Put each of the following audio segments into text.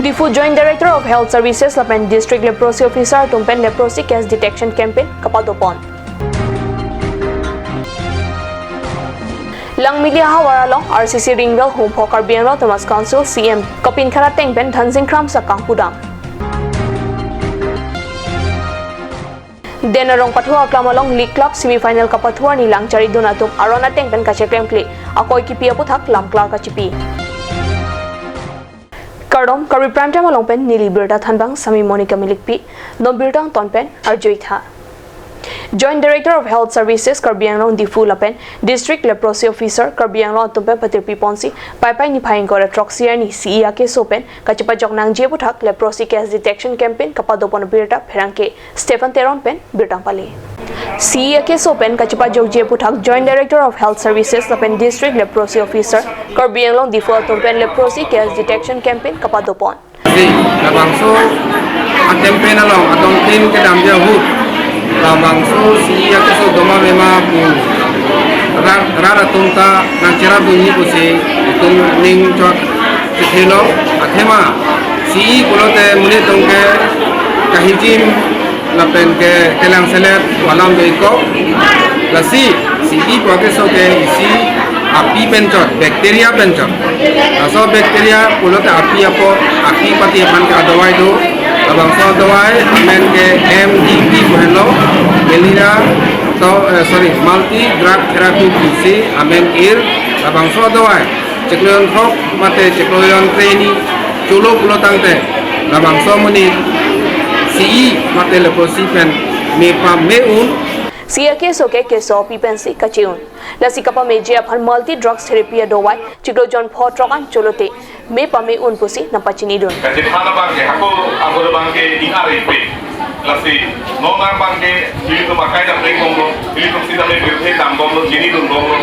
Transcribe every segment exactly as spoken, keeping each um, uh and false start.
Diphu Joint Director of Health Services lapen District Leprosy Officer atum pen leprosy case detection campaign kapadopon. Langmili havar along R C C ring well humpho Karbi Anglong Autonomous Council C E M kapinkhat ateng pen Dhansing Kramsa kangpudam. Den arong pathu aklam along League Club semi final kapathu arni langcharidun atum aron ateng pen kacheklemkle, akoi kipi aputhak lamklar kachipi. Kardom, Karbi Prime Time along pen neli birta thanbang Sami Monica Milikpi, non birta angton pen arjuitha. Joint Director of Health Services Karbi Anglong Diphu lapen District Leprosy Officer Karbi Anglong atum pen patirpi ponsi Paipai niphai ingkoi ra throksi arni C E akeso pen kachepajok nangji aputhak leprosy case detection campaign kapadopon birta pherangke Stephen Teron pen birta pale. C E akeso pen kachepajokji aputhak Joint Director of Health Services lapen District Leprosy Officer Karbi Anglong Diphu atum pen leprosy case detection campaign kapadopon. Si, labangso a-campaign along adongtin kedamji ahut, labangso C E akeso doma mema pu rat, rat atum ta nangcherapdunji pusi itum ning chot chethelo, athema C E pulote monit atum ke kahijim lapen ke kelang selet pu alam do-ikpo. Lasi C E pu akeso ke isi api pen chot, bacteria pen chot. Laso bacteria pulote api apor, api pati aphan ke adawai do. Labangso adawai amen ke M D T pu henlo, malaria to, eh, sorry, multi drug therapy pusi amen ir. Labangso adawai chiklo jon throk mate chiklo jon tre hini cholo pulo tangte labangso amonit C E mate leprosy pen me pame un. C E akeso ke keso api pensi kache-un. Lasi kapameji aphan multi drugs therapy adawai chiklo jon pho throk an cholote me pame un pusi nangpachinidun. Kachethan abang ke hako abor abang ke ingar ipe. Lasi non abang ke ilitum akai dam reng bomlo, ilitum sitame birthe dam bomlo, chinidun bomlo.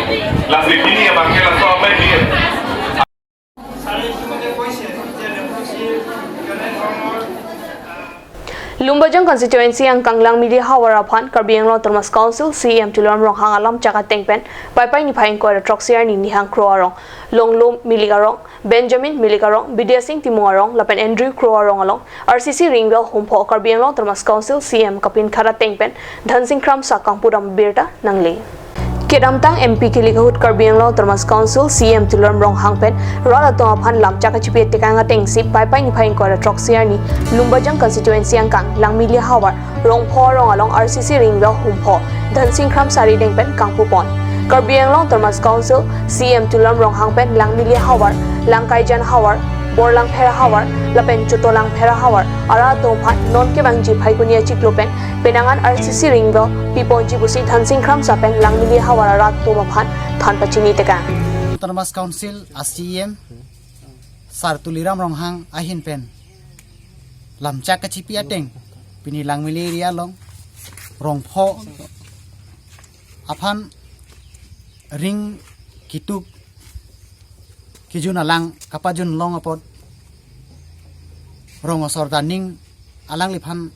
Lasi pini abang ke laso amei di. Lumbajong constituency angkang Langmili havar aphan Karbi Anglong Autonomous Council C E M Tuliram Ronghang alamchak ateng pen Paipai niphai ingkoi ra throksi arni nihang kro arong, Longlo Milik arong, Benjamin Milik arong, Bidya Sing Timung arong lapen Andrew Kro arong along R C C ring well humpho Karbi Anglong Autonomous Council C E M kapinkhat ateng pen Dhansing Kramsa kangpudam birta nangle. Kedamtang M P kilik ahut Karbi Anglong Autonomous Council C E M Tuliram Ronghang pen rat atum aphan lamchak kachipi tekang atengsi Paipai niphai ingkoi ra throksi arni Lumbajong constituency angkang Langmili havar Rongpho arong along R C C ring well humpho Dhansing Kramsa arideng pen kangpupon. Karbi Anglong Autonomous Council C E M Tuliram Ronghang pen Langmili havar, Langkaijan havar, Borlangpher havar lapen Chotolangpher havar arat atum aphan non kevangji Phaikuni achiklo pen penang an R C C ring well piponji pusi Dhansing Kramsa pen Langmili havar arat atum aphan than pachini tekang. Autonomous Council a C E M Sar Tuliram Ronghang ahin pen lamchak kachipi ateng pini Langmili area along Rongpho aphan ring kituk kijun alang kapajun long apot rong asor ta ning alangliphan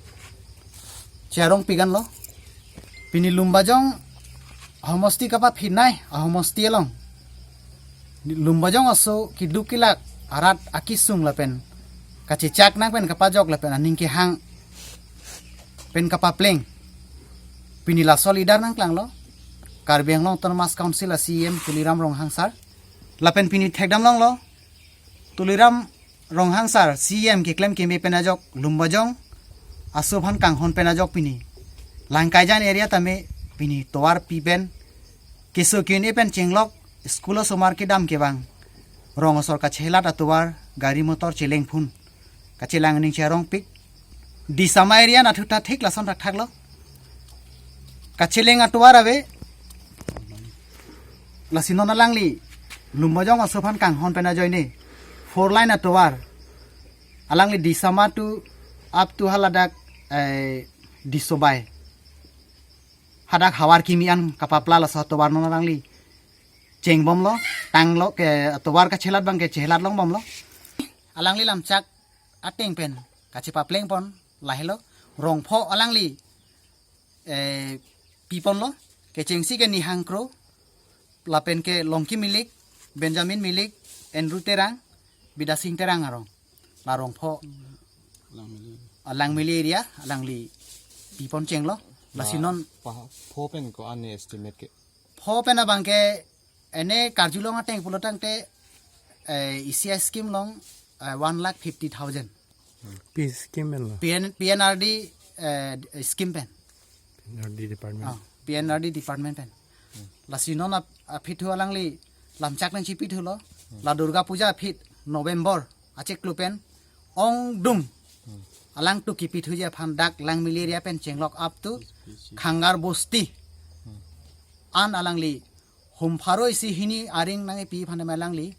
cherong pigan lo. Pini Lumbajong ahomosti kapaphinai ahomosti along. Lumbajong aso kiduk kilak arat akisung lapen kachechak nang pen kapajok lapen aning kehang pen kapapleng. Pini laso leader nangklanglo Karbi Anglong Autonomous Council a C E M Tuliram Ronghang sir. Lapen pini thekdam longlo Tuliram Ronghang sir C E M keklem keme pen ajok Lumbajong aso aphan kanghon pen ajok pini Langkaijan area tame pini tovar pi pen keso kine pen chenglok school osomar kedam kevang rong asor kachelat atovar gari motor cheleng phun kachelang ning cherong pik. Disama area nathu ta thik lason thakthak lo. Kacheleng atovar ave. Lasi non alangli Lumbajong aso aphan kanghon pen ajoine four lane atovar. Alangli Disama tu up to haladak, eh, Disobai. Hadak havar kimi an kapapla laso atovar non alangli chengbomlo, tanglo ke atovar kachelat abang ke chelat longbomlo. Alangli lamchak ateng pen kachepaplengpon lahelo Rongpho alangli, eh, piponlo kechengsi ke nihang kro lapen ke Longki Milik, Benjamin Milik, Andrew Terang, Bidasing Terang arong. Larongpho, Langmili. Alangmili area, alangli pipon chenglo. Lasi non pho pen ko-an ne estimate ke? Pho pen abang ke, ene karjulong ateng pulotangte, eh, E C I scheme along, eh, one lakh fifty thousand. Pi scheme pen lo? P N, P N R D, eh, scheme pen. P N R D department. Ah, P N R D department pen. Lasi non ap-, aphi thu alangli lamchak nangchipithulo. La Durga Puja aphi November achiklo pen ongdung. Alangtum kipithuji aphan dak Langmili area pen chenglok up to Khangar Bosti. An alangli hum pharo isi hini aring nangkepi aphan alangli,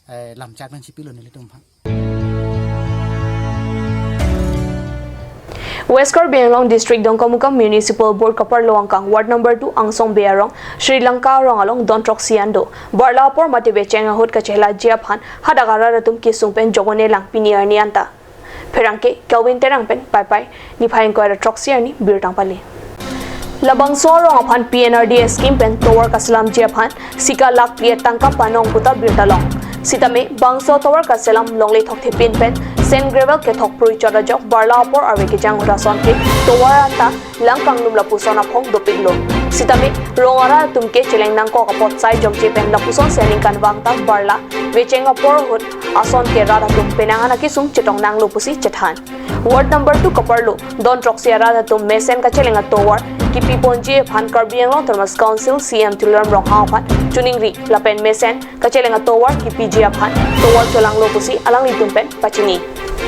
eh, lamchak nangchipilo nelitum aphan. West Karbi Anglong District Dongkamukam Municipal Board kaparlo angkang Ward number two Angsong Bey arong Sri Lanka arong along don throksi an do. Barla apor mate vecheng ahut kachehelaji aphan hadak arat atum kesung pen jokone lang pini arni anta. Pherangke Kelvin Terang pen Paipai niphai ingkoi ra throksi arni birta nangpale. Labangso arong aphan P N R D S scheme pen tovar kaselamji aphan sika lakh phli tangka panong puta birta long. Sitame bangso tovar kaselam longle thokthepin pen sand gravel kethok prui chot ajok barla apor arve kejang ahut ason ke tovar anta lang kanglum lapuson aphong dopiklo. Sitame rong arat atum ke cheleng nangkok apot sai jongche pen lapuson si aningkanvang ta barla vecheng apor ahut ason ke rat atum penang an akesung chetong nanglo pusi chethan. Ward number two kaparlo don throksi arat atum mesen kacheleng atovar kipiponji aphan Karbi Anglong Autonomous Council C E M Tuliram Ronghang aphan choningri lapen mesen kacheleng atovar kipiji aphan tovar cholanglo pusi alanglitum pen pachini.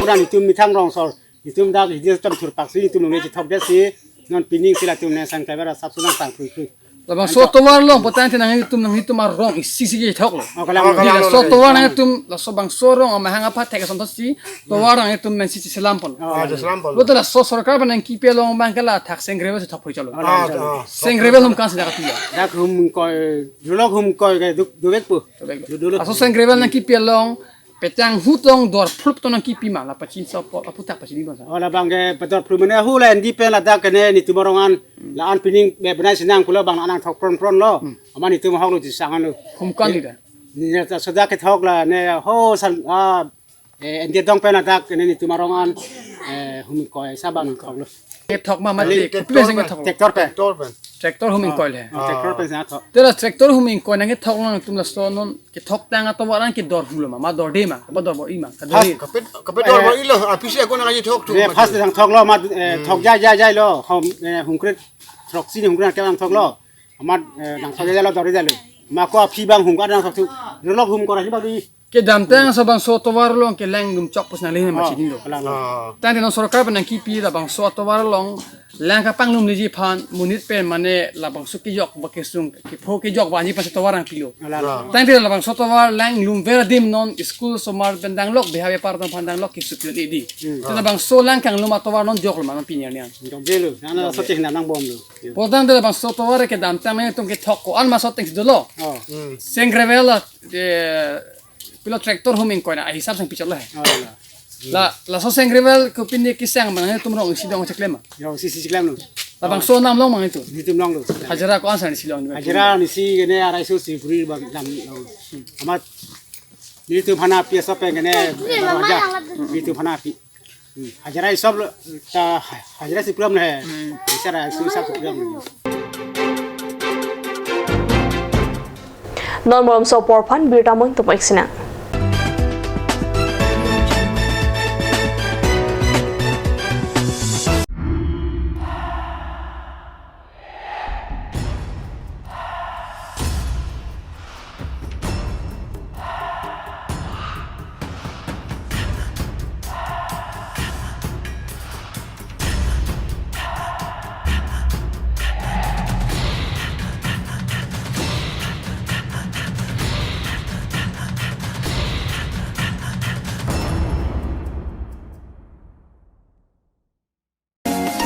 Kudan itum methang rongsor, itum dak hidi tam thurpaksi itum longle chethok desi, non pining si latum ne sang kaibar asap sunang sang phui phui. Labangso tovar along putangte nanglitum, nanglitum arong isi si chethoklo. Oh, kalang. Oh, kalang. Laso tovar nanglitum, laso bangso arong amahang aphan thek asonthot si tovar nanglitum nangsi selam pon. Oh, ah, selam pon. Lo ta laso sorkar pen nangkipi along abang ke la thak sand gravel si thok phui chotlo. Oh, ah, kalang. Sand gravel hum ko-an si dak kapi ya? Dak hum ingkoi, rulok hum ingkoi ke duk, duk vek pu. Duk vek. Duk, duk. Laso sand gravel nangkipi along petang ahut along dor phlup tong nangkipi ma, la pachin so po, aputhak pachini bangsa. Oh, labang ke pedor phlup mane hu la endi pen ladak kene netum arong an, la an pining be benai sinang pulo bang anang thok pron pron lo. Hmm. Amat netum ahok lo chisang an lo. Hum ko-an ni da? Ne ta soda kethok la ne ho sal, ah, eh, endi dong pen ladak kene netum arong an, eh, hum ingkoi sa bang thok lo. Kethok ma mati, kopi pen sing kethok? Tractor pen. Tractor pen. Tractor hum ingkoi le. Ah, tractor pen sing thok. Te la tractor hum ingkoi nangkethok nangtum laso non kethok tang atovar an kedor hulo ma, ma dorde ma, ma dor bor-i ma, kador. First, kape, kape dor bor-ilo, aphi si ako nangji thok thu. Ne ma first nangthoklo ma, eh, thok jai jai jailo, hum, eh, hum kret throksi hum kret ke nangthoklo. Amat, eh, nangthok jai jailo, dor jailo. Ma ko aphi bang hum ko-an nangthok thu. Rulok hum ko-an si bang di. Kedamtang so bangso tovar along ke lang lum chok pus nangli ma chini lo. Oh, kalang. Ah. Tangte non sorkar pen nangkipi labangso atovar along lang kapanglumji aphan monit pen mane labangso kejok ba kesung kepho kejok vanji aphan si tovar nangpilo. Kalang. Ah. Tangte labangso tovar lang lumver adim non school osomar pen danglok behavior par aphan danglok kesupion idi. Hmm. Te labangso lang kanglum atovar non joklo ma non pini arni an? Jokjelo. Nana so chehena nangbomlo. Pulotangte labangso tovar kedamtang nangtum kethok ko-an ma so ateng si dolo. Oh. Hmm. Sand gravel la, eh, pilo tractor hum ingkoi na, ahisap sang pichot lo he. Oh, la. La, laso sand gravel kopine kesang ma nangtum rong isi dong cheklem ma? Rong isi si cheklem lo. Labangso nam long ma nangtum? Netum longlo. Hajira ko-an sa nangsi long? Hajira nangsi kene arai so si puri bang dam long. Amat netum aphan aphi asap pen kene, eh, raja. Netum aphan aphi. Hmm, hajira isap lo, ta hajira si puram le. Hmm. Isara isu isap si puram le. Non malomso apor aphan birta mo ingtum ik sinang.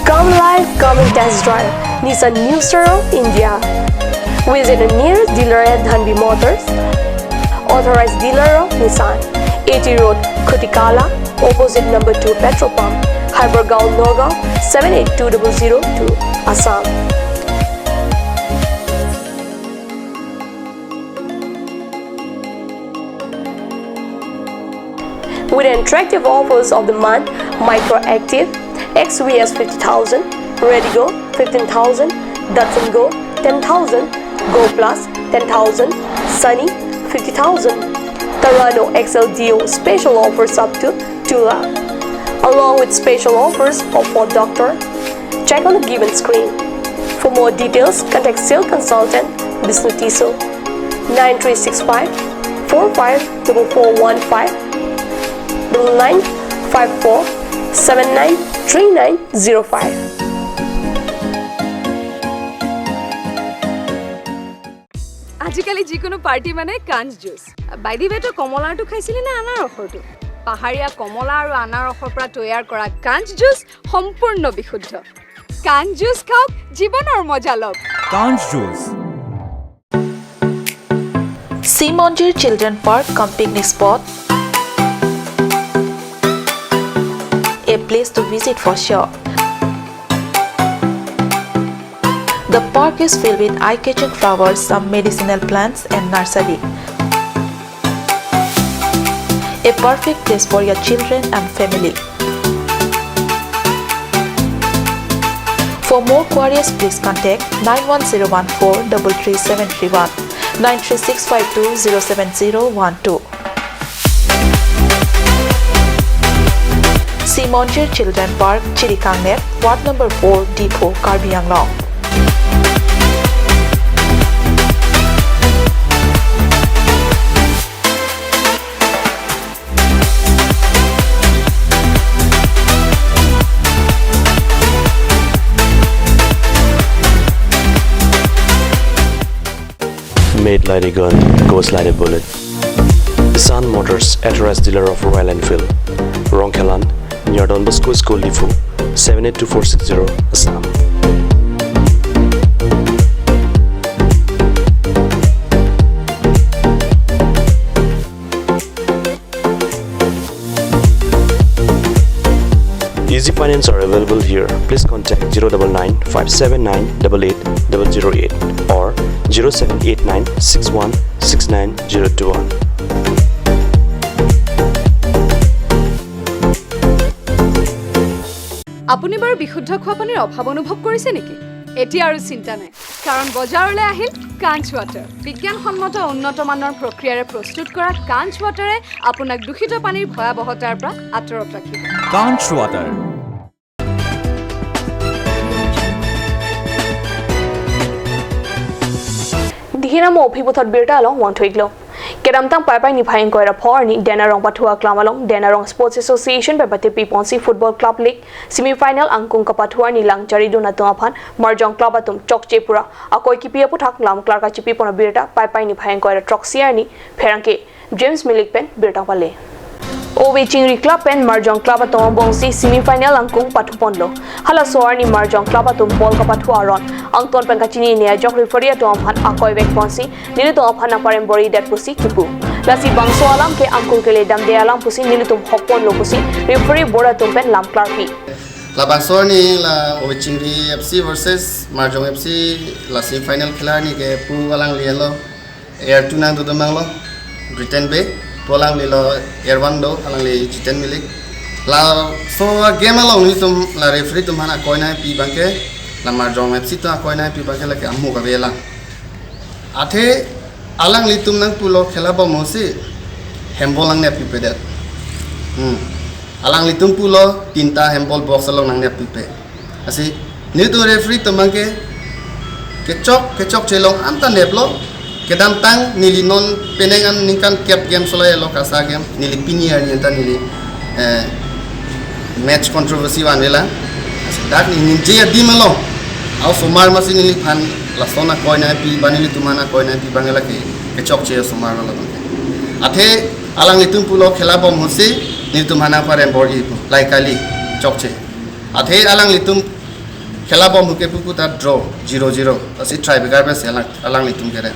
Come live, come and test drive Nissan New Star of India. Visit a nearest dealer at Dhanvi Motors, authorized dealer of Nissan, A T Road, Khutikala, opposite number two petrol pump, Hypergaon, Nagaon, seven eight two double zero two, Assam. With attractive offers of the month, Micra Active, X V S fifty thousand, Redigo fifteen thousand, Datsun Go ten thousand, Go Plus ten thousand, Sunny fifty thousand, Terrano X L Duo special offers up to two lakh, along with special offers of Ford Doctor. Check on the given screen. For more details, contact sales consultant Bisnu Tisso, nine three six five four five double four one five, double nine five four seven nine three nine zero five. আজিকালি যিকোনো পাৰ্টি মানে কাঞ্চ juice. By the ৱে, তই কমলাৰটো খাইছিলি নে আনাৰসৰটো? পাহাৰীয়া কমলা আৰু আনাৰসৰ পৰা তৈয়াৰ কৰা কাঞ্চ জুচ সম্পূৰ্ণ বিশুদ্ধ। কাঞ্চ জুচ খাওক, জীৱনৰ মজা লওক। Kanch Juice. Simonjir Children Park cum picnic spot. A place to visit for sure. The park is filled with eye-catching flowers, some medicinal plants and nursery. A perfect place for your children and family. For more queries, please contact nine one zero one four double three seven three one, nine three six five two zero seven zero one two. Simonjir Children Park, Chirikangnep, Ward number four, Diphu, Karbi Anglong. Made like a gun, goes like a bullet. Sun Motors, authorized dealer of Royal Enfield. Rongkhelan, near Don Bosco School, Diphu, seven eight two four six zero, Assam. Easy Finance are available here. Please contact zero double nine five seven nine double eight double zero eight or zero seven eight nine six one six nine zero two one. আপুনি বাৰু বিশুদ্ধ খোৱা পানীৰ অভাৱ অনুভৱ কৰিছে নেকি? এতিয়া আৰু চিন্তা নাই, কাৰণ বজাৰলৈ আহিল কাঞ্চ ৱাটাৰ। বিজ্ঞানসন্মত উন্নত মানৰ প্ৰক্ৰিয়াৰে প্ৰস্তুত কৰা কাঞ্চ ৱাটাৰে আপোনাক দূষিত পানীৰ ভয়াৱহতাৰ পৰা আঁতৰত ৰাখিব। Kanch Water. Dihina mo phi puthot birta along wangthuiklo. Kedamtang Paipai niphai ingkoi ra pho arni Dena Rongpathu Aklam along Dena Rong Sports Association pen patepi ponsi Football Club League semi final angkung kapathu arni lang charidun atum aphan Marjong Club atum chokche pura akoi kipi aphuthak lam klar kachipi pon abirta Paipai niphai ingkoi ra throksi arni pherangke James Milik pen birta pale. Ove Chingri Club pen Marjong Club atum angbongsi semi final angkung pathu ponlo. Halaso arni Marjong Club atum ball kapathu aron angton pen kachinine ajok referee atum aphan akoi vek ponsi nelitum aphan nangparembor-idet pusi kipu. Lasi bangso alam ke angkung kele damde alam pusi nelitum hok ponlo pusi referee board atum pen lam klarpi. Labangso arni la Ove Chingri F C versus Marjong F C la semi final khela arni ke pu alangli lo. Air two nangdodun abang lo, Britain Bay, pu alangli lo air one do, alangli Jiten Milik. Laso game along nelitum la referee atum aphan akoi nangpi abangke, la Marjong F C atum akoi nangpi abangke lake amu kave lang. Athe alanglitum nangpulo khela bom ahutsi handball nangne pipedet. Hmm. Alanglitum pulo tinta handball box along nangne pipe. Lasi nelitum referee atum abangke kechok kechokche along anta neplo. Kedamtang neli non penang an ningkan kep game solai lo kasa game, neli pini arni anta neli, eh, match controversy vanvela. Lasi dak neli ningje adim along, au osomar masi neliphan lason akoi nangpi ba nelitum aphan akoi nangpi abang lake kechokche osomar lo abangke. Athe alanglitum pulo khela bom ahutsi nelitum aphan nangparembor-i pu, lai kali chokche. Athe alanglitum khela bom ahut ke pupu ta draw zero zero. Lasi tiebreaker pensi alang, alanglitum kere.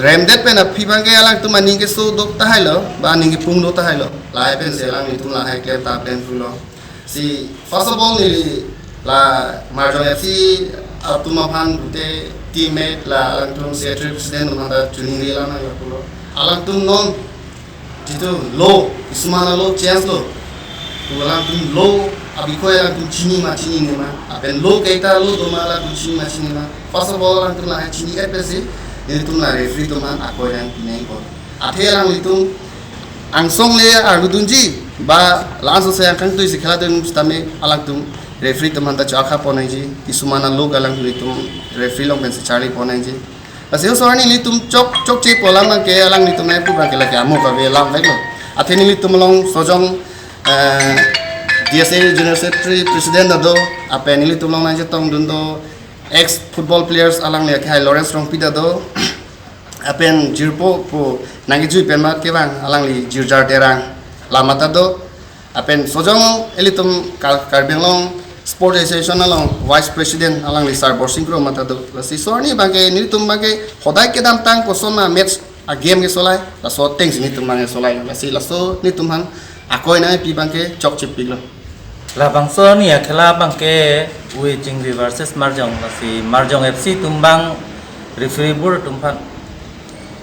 Remdet pen aphi abangke alangtum aning keso do tahai lo, ba aning kepung do tahai lo. Lahai pensi alanglitum lahai klem ta pen pulo. Si first of all neli la Marjong F C atum aphan gute teammate la alangtum secretary president atum aphan ta chuning ri alam nanglo pulo. Alangtum non Jitu lo, isumana lo, chance lo. Tu alangtum lo, abikhoi alangtum chini ma chinine ma. Lapen lo kaita lo doma alangtum chini ma chinine ma. First of all, alangtum la chini-et pensi, nelitum la referee atum aphan akoi nangpi nangpo. Athe alanglitum angsong le arlu dunji, ba la-an sose angkang tui si khela dun sitame alangtum referee atum aphan ta chokha pon nangji, isumana lo alangtum referee along pensi charli pon nangji. Lasi osomar nelitum chok, chokche pu alam abangke alanglitum nangpu abangke lake amo kave alam avelo. Athe nelitum along sojong, eh, D S A General Secretary President ta do, lapen nelitum along nangchetongdun do ex football players alangli akhai Lawrence Rongpi ta do, lapen jirpo pu nangkejui pen ma kevang alangli Jirjar Terang lama ta do, lapen sojong ilitum Kar-, Karbi Anglong Sports Association along Vice President alangli Sar Borsing Kro ma ta do. Lasi osomar ni abangke nelitum abangke hodai kedamtang kosonma match a-game kesolai, laso atengsi nelitum abangke solai. Lasi laso nelitum aphan akoi nangpi abangke chokchepiklo. Labangso arni akhela abangke Ui Chingri versus Marjong, lasi Marjong F C atum abang referee board atum aphan,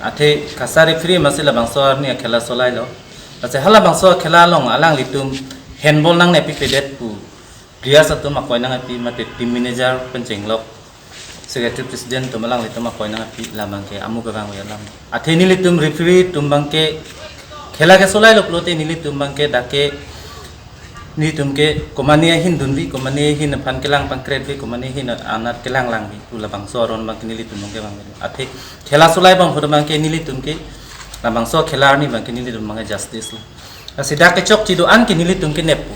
athe KASA referee masi labangso arni akhela solailo. Lasi halabangso akhela along alanglitum handball nangnepipedet pu players atum akoi nangpi mate team manager pen chenglok secretary president atum alanglitum akoi nangpi, labangke amo kevang ave alam. Athe nelitum referee atum abangke khela kesolailo pulote nelitum abangke dak ke nelitum ke komane ahin dunvi, komane ahin aphan kelang pangkretvi, komane ahin anat kelang langvi pu labangso aron abangke nelitum abangke vangve. Athe khela solai abang ahut abangke nelitum ke labangso akhela arni abangke nelitum abangke justice lo. Lasi dak kechokche do-an ke nelitum ke neppo.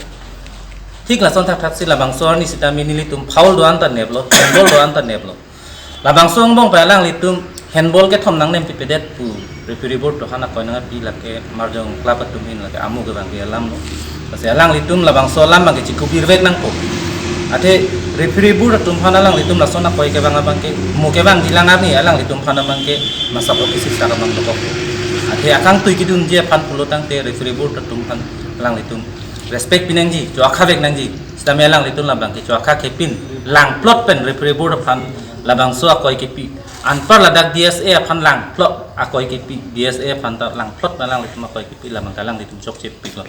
Thik lason thakthak si labangso arni sitame nelitum foul do-an ta neplo, handball do-an ta neplo. Labangso angbong pen alanglitum handball kethom nangnempipedet pu referee board atum aphan akoi nangpi, lake Marjong club atum ahin lake amo kevang ave alam lo. Lasi alanglitum labangso alam abangke chikubirvek nangpo. Athe referee board atum aphan alanglitum lason akoi kevang abangke mo kevangji lang arni alanglitum aphan abangke masap okisi sar abang dokok. Athe akangtui kedunji aphan pulo tangte referee board atum aphan alanglitum respect pi nangji, chokhavek nangji. Sitame alanglitum labangke chokha kepin langplot pen referee board aphan labangso akoi kepi. Anpar ladak D S A aphan langplot akoi kepi, D S A aphan ta langplot pen alanglitum akoi kepi, labangke alanglitum chokchepiklo.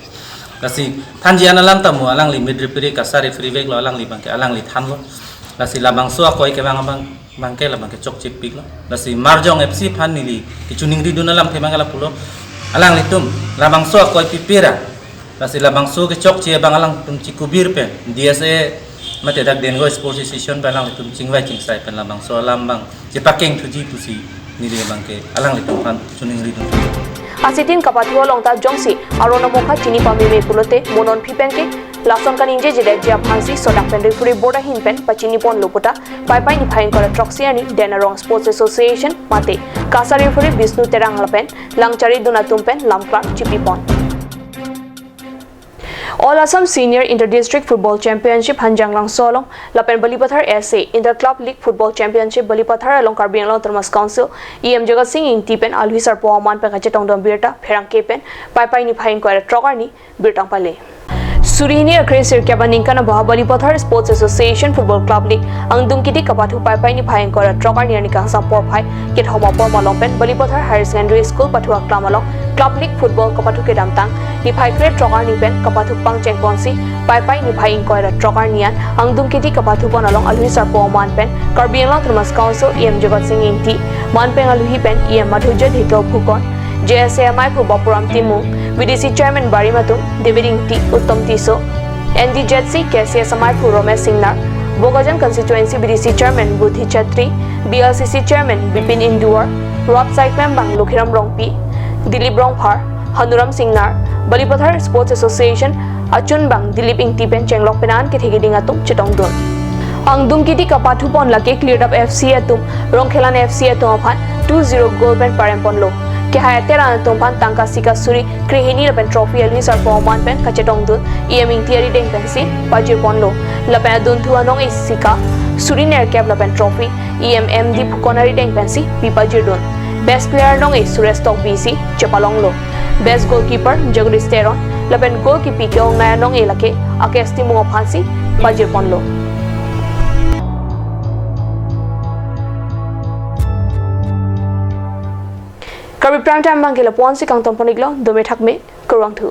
Lasi thanji an alam ta mo, alangli mid referee, KASA referee veklo, alangli abangke alangli thanlo. Lasi labangso akoi kevang abang, abangke labangke chokchepiklo. Lasi Marjong F C aphan neli kachiningridun alamthe abangke lapulo. Alanglitum labangso akoi pipera, lasi labangso kechokche abang alangtum chikubir pen D S A mate dak Dengo Sports Association pen alanglitum chingvai chingsai pen labangso alam abang chepakeng thuji pusi neli abangke alanglitum aphan chiningridun. Asitin kapathu along ta jongsi aron amokha chini pameme pulote mo non aphi pen ke lason kaningje jedetji aphansi sodak pen referee board ahin pen pachini ponlo pu ta Paipai niphai ingkoi ra throksi arni Den Arong Sports Association mate KASA referee Bishnu Terang lapen langcharidun atum pen lamklar chipi pon. All Assam Senior Inter District Football Championship Hanjanglangso along lapen Balipathar S A Inter Club League Football Championship Balipathar along Karbi Anglong Autonomous Council E M Jagat Sing Ingti pen alwi sarpo aman pen kachetongdun birta pherangke pen Paipai niphai ingkoi ra throk arni birta pale. Suri hini ra kre sirkep aningkan abahap Balipathar Sports Association Football Club League angdung kiti kapathu Paipai niphai ingkoi ra throk arni arni kangsam porphai kethom apor malom pen Balipathar Higher Secondary School pathu aklam along Club League Football kapathu kedamtang niphai kre throk arni pen kapathu pangcheng ponsi Paipai niphai ingkoi ra throk arni an angdung kiti kapathu pon along alwi sarpo aman pen Karbi Anglong Autonomous Council E M Jagat Sing Ingti, man pen alwi pen E M Madhurjya Dhekiao Phukan, J S A amaiphu Bapuram Timung, V D C Chairman barim atum David Ingti, Uttom Tisso, N D Z C K C S amaiphu Romesh Singnar, Bokajan Constituency V D C Chairman Budhi Chetri, B L C C Chairman Bipin Induwar, Roadside Member Lokhiram Rongpi, Dilip Rongphar, Hanuram Singnar, Balipathar Sports Association achun abang Dilip Ingti pen chenglok pen an kethe keding atum chetongdun. Angdung kiti kapathu pon lake Cleared Up F C atum Rongkhelan F C atum aphan two zero goal pen parem ponlo. Kehai ateran atum aphan tangka sika suri kre hini lapen trophy alwi sarpo aman pen kachetongdun E M Ingti arideng pensi pajir ponlo. Lapen adunthu anong-e sika suri nerkep lapen trophy E M M D Phukan arideng pensi pi pajirdun. Best player anong-e Suresh Tokbi si chepalonglo. Best goalkeeper Jagdish Teron lapen goal kipi ke-ongnei anong-e lake Akesh Timung aphansi pajir ponlo. Karbi Prime Time abangke lapu-ansi kangton pon-iklo, dome thakme, kurvangthu.